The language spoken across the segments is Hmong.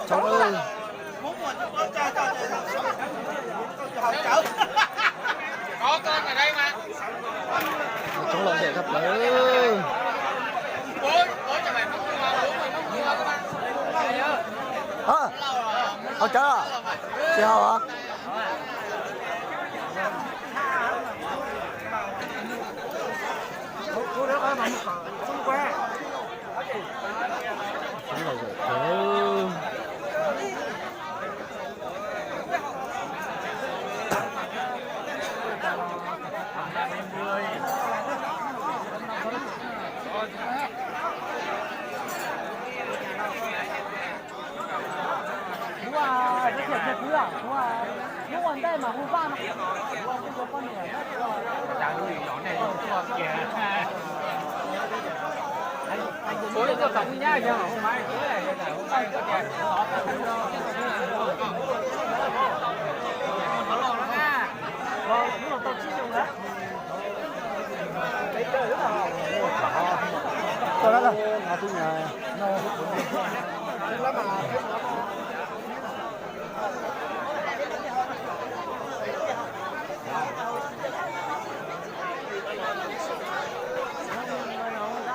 Tshoob lom zem tshaj plaws. Haus cawv, tsis haus.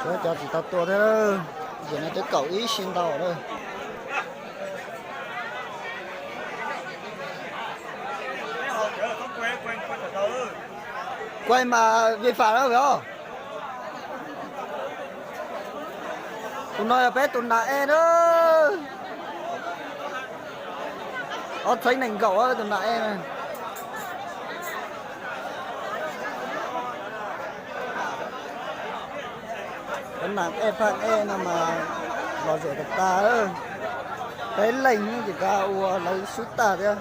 Tshuav cov tsis tau tua thiab, yam no twb kaum ib xib ntau lawm. Kuaj mas vi fam na os. Tus no yog peb tus nas ej na. Ob txhiab nees nkaum tus nas ej na. Cov nas ej phaj ej no mas lom zem tas tas. Peb leeg ces kav ua lawv sub tag thiab.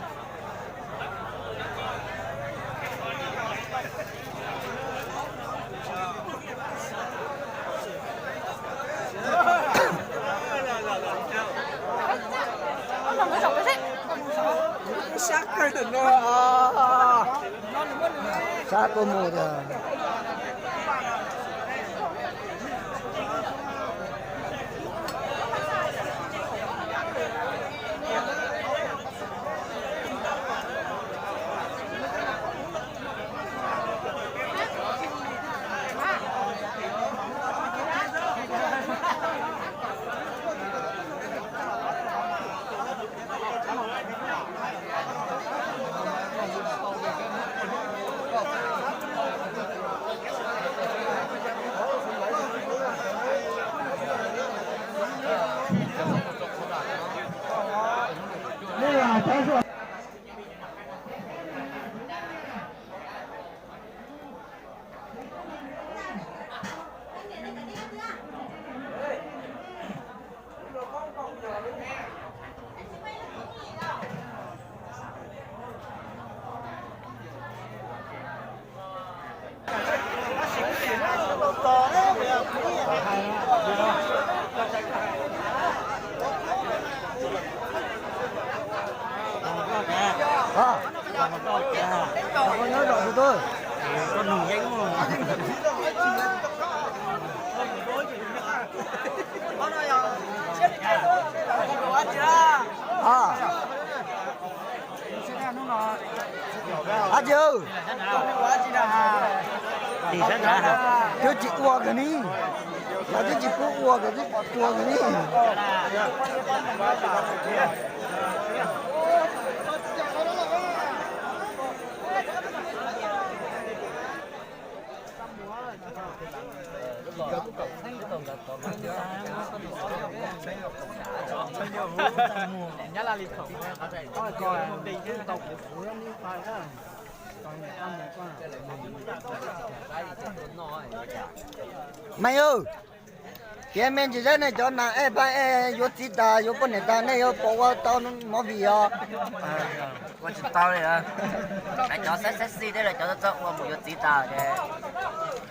Sab kuj mus tiag. Ab tsi, twb tsis ua kawg ni, lawv twb tsis pub ua, kawg twb ua kawg ni. Mej, kev me ntsis zeb nej cov nas ej pab ej yuav txiv tas yuav poj niam tas nej yuav pom ua tau movie os? Ua tsis tau li. Lawv cov sexy sexy thiab lawv cov txawj ua mus yuav txiv tas ces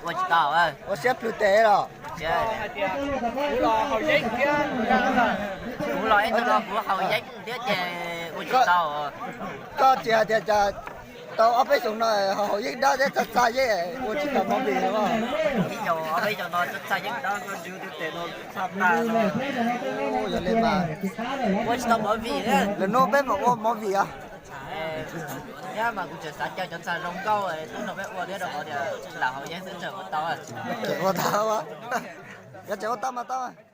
ua tsis tau. Ua siab plhws tes los? Kuv los ib tug no kuv haus yeeb thiab ces ua tsis tau. Koj tsis hais tias cas tau ob peb xyoos no haus yeeb dawb thiab txaj txaj yeeb ua tsis tau movie los? Ib xyoos ob peb xyoos no txaj txaj yeeb dawb, koj ntswv tes no txaj tag no. Ua tsis tau movie. Lwm hnub peb mam ua movie os. Thiab mas kuv tseem xav caw cov ntxhais zoo nkauj tuaj nrog peb ua thiab rau qhov tias lam haus yeeb xwb tseem ua tau. Tseem ua tau. Yog tseem ua tau mas tau.